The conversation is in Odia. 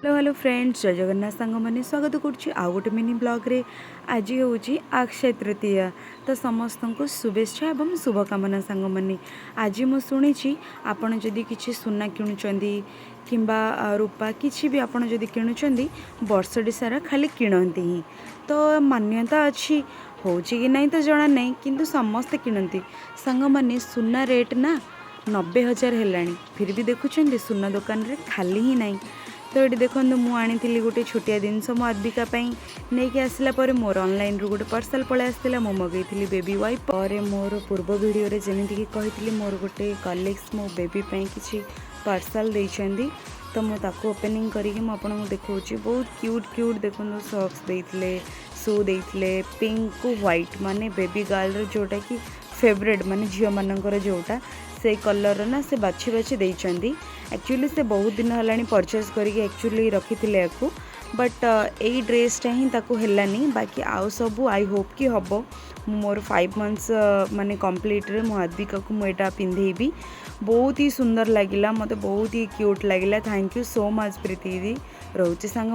ହ୍ୟାଲୋ ହ୍ୟାଲୋ ଫ୍ରେଣ୍ଡସ୍, ଜୟ ଜଗନ୍ନାଥ ସାଙ୍ଗମାନେ। ସ୍ୱାଗତ କରୁଛି ଆଉ ଗୋଟେ ମିନି ବ୍ଲଗ୍ରେ। ଆଜି ହେଉଛି ଅକ୍ଷୟ ତୃତୀୟା, ତ ସମସ୍ତଙ୍କୁ ଶୁଭେଚ୍ଛା ଏବଂ ଶୁଭକାମନା। ସାଙ୍ଗମାନେ, ଆଜି ମୁଁ ଶୁଣିଛି ଆପଣ ଯଦି କିଛି ସୁନା କିଣୁଛନ୍ତି କିମ୍ବା ରୂପା କିଛି ବି ଆପଣ ଯଦି କିଣୁଛନ୍ତି, ବର୍ଷଟି ସାରା ଖାଲି କିଣନ୍ତି ହିଁ। ତ ମାନ୍ୟତା ଅଛି, ହେଉଛି କି ନାହିଁ ତ ଜଣା ନାହିଁ, କିନ୍ତୁ ସମସ୍ତେ କିଣନ୍ତି। ସାଙ୍ଗମାନେ, ସୁନା ରେଟ୍ ନା 90,000 ହେଲାଣି, ଫିର୍ ବି ଦେଖୁଛନ୍ତି ସୁନା ଦୋକାନରେ ଖାଲି ହିଁ ନାହିଁ। ତ ଏଠି ଦେଖନ୍ତୁ, ମୁଁ ଆଣିଥିଲି ଗୋଟେ ଛୋଟିଆ ଜିନିଷ ମୋ ଆଦ୍ବିକା ପାଇଁ। ନେଇକି ଆସିଲା ପରେ ମୋର ଅନଲାଇନ୍ରୁ ଗୋଟେ ପାର୍ସଲ୍ ପଳେଇ ଆସିଥିଲା। ମୁଁ ମଗେଇଥିଲି ବେବି ୱାଇପ୍। ପରେ ମୋର ପୂର୍ବ ଭିଡ଼ିଓରେ ଯେମିତିକି କହିଥିଲି, ମୋର ଗୋଟେ କଲିଗ୍ସ ମୋ ବେବି ପାଇଁ କିଛି ପାର୍ସଲ୍ ଦେଇଛନ୍ତି। ତ ମୁଁ ତାକୁ ଓପେନିଂ କରିକି ମୁଁ ଆପଣଙ୍କୁ ଦେଖାଉଛି। ବହୁତ କ୍ୟୁଟ୍ କ୍ୟୁଟ୍ ଦେଖନ୍ତୁ ସକ୍ସ ଦେଇଥିଲେ, ସୁ ଦେଇଥିଲେ, ପିଙ୍କକୁ ହ୍ୱାଇଟ୍, ମାନେ ବେବି ଗାର୍ଲର ଯେଉଁଟାକି ଫେଭରେଟ୍, ମାନେ ଝିଅମାନଙ୍କର ଯେଉଁଟା, ସେଇ କଲର୍ର ନା ସେ ବାଛି ବାଛି ଦେଇଛନ୍ତି। ଆକ୍ଚୁଆଲି ସେ ବହୁତ ଦିନ ହେଲାଣି ପରଚେଜ୍ କରିକି ଆକ୍ଚୁଆଲି ରଖିଥିଲେ ୟାକୁ, ବଟ୍ ଏଇ ଡ୍ରେସ୍ଟା ହିଁ ତାକୁ ହେଲାନି। ବାକି ଆଉ ସବୁ I Hope କି ହେବ। ମୁଁ ମୋର 5 ମନ୍ଥସ୍ ମାନେ କମ୍ପ୍ଲିଟ୍ରେ ମୋ ଆଦ୍ବିକାକୁ ମୁଁ ଏଇଟା ପିନ୍ଧେଇବି। ବହୁତ ହି ସୁନ୍ଦର ଲାଗିଲା ମୋତେ, ବହୁତ ହି କ୍ୟୁଟ୍ ଲାଗିଲା। Thank you so much ପ୍ରୀତି ଦିଦି। ରହୁଛି ସାଙ୍ଗ।